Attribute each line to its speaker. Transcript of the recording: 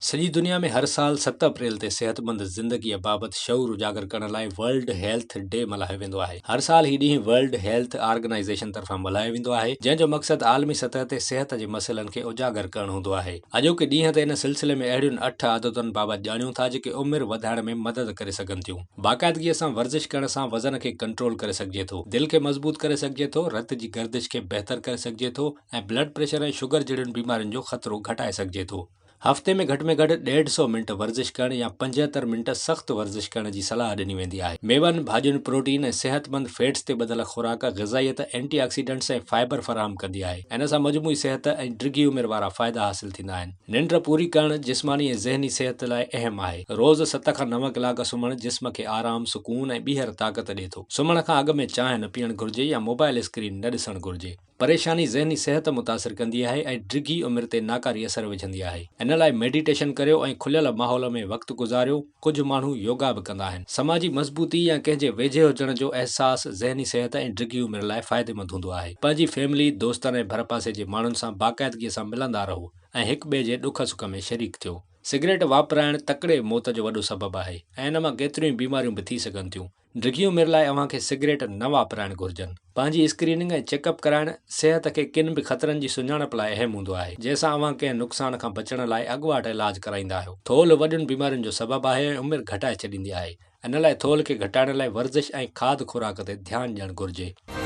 Speaker 1: سڄي دنيا ۾ هر سال 7 اپريل تي صحتمند زندگيء بابت شعور اجاگر ڪرڻ لاء ورلڊ هيلٿ ڊي ملهايو ويندو آهي. هر سال هي ڏينهن ورلڊ هيلٿ آرگنائيزيشن طرفان ملهايو ويندو آهي، جنهن جو مقصد عالمي سطح تي صحت جي مسئلن کي اجاگر ڪرڻ هوندو آهي. اڄوڪي ڏينهن تي ان سلسلي ۾ اهڙين اٺ عادتن بابت ڄاڻيون ٿا جيڪي عمر وڌائڻ ۾ مدد ڪري سگهن ٿيون. باقاعدگيء سان ورزش ڪرڻ سان وزن کي ڪنٽرول ڪري سگهجي ٿو، دل کي مضبوط ڪري سگهجي ٿو، رت جي گردش کي بهتر ڪري سگهجي ٿو ۽ بلڊ پريشر ۽ شگر جهڙين بيمارين جو خطرو گهٽائي سگهجي ٿو. هفتي ۾ گهٽ ۾ گهٽ 150 منٽ ورزش ڪرڻ يا 75 منٽ سخت ورزش ڪرڻ جي صلاح ڏني ويندي آهي. ميون، ڀاڄين، پروٽين ۽ صحتمند فيٽس تي ٻڌل خوراڪ غذائيت، اينٽي آڪسيڊنٽس ۽ فائبر فراهم ڪندي آهي. ان سان مجموعي صحت ۽ ڊگهي عمر وارا فائدا حاصل ٿيندا آهن. ننڊ پوري ڪرڻ جسماني ۽ ذهني صحت لاء اهم آهي. روز 7 کان 9 ڪلاڪ سمهڻ جسم کي آرام، سڪون ۽ ٻيهر طاقت ڏئي ٿو. سمهڻ کان اڳ ۾ چانهه نه پيئڻ گهرجي يا موبائل اسڪرين نه ڏسڻ گهرجي. پريشاني ذهني صحت متاثر ڪندي آهي ۽ ڊگهي عمر تي ناڪاري اثر وجهندي آهي. ان لاء ميڊيٽيشن ڪريو ۽ کليل ماحول ۾ وقت گذاريو، ڪجهه ماڻهو يوگا به ڪندا آهن. سماجي مضبوطي يا ڪنهن جي ويجهي هجڻ جو احساس ذهني صحت ۽ ڊگهي عمر لاء فائديمند هوندو آهي. پنهنجي فيملي، دوستن ۽ ڀرپاسي جي ماڻهن سان باقاعدگي سان ملندا رهو ۽ هڪ ٻئي جي ڏک سک ۾ شريڪ ٿيو. سگريٽ واپرائڻ تڪڙي موت جو وڏو سبب آهي ۽ ان مان ڪيتريون ئي بيماريون به ٿي سگهن ٿيون. ڊگهي عمر لاء اوهان کي سگريٽ نه واپرائڻ گهرجن. پنهنجي اسڪريننگ ۽ چيڪ اپ ڪرائڻ صحت کي ڪن به خطرن جي سڃاڻپ لاء اهم هوندو آهي، جنهن سان اوهان ڪنهن نقصان کان بچڻ لاء اڳواٽ علاج ڪرائيندا آهيو. ٿولهه وڏين بيمارين جو سبب آهي ۽ عمر گهٽائي ڇڏيندي آهي. ان لاء ٿولهه کي گهٽائڻ لاء ورزش ۽ کاڌ خوراڪ تي ڌيان ڏيڻ گهرجي.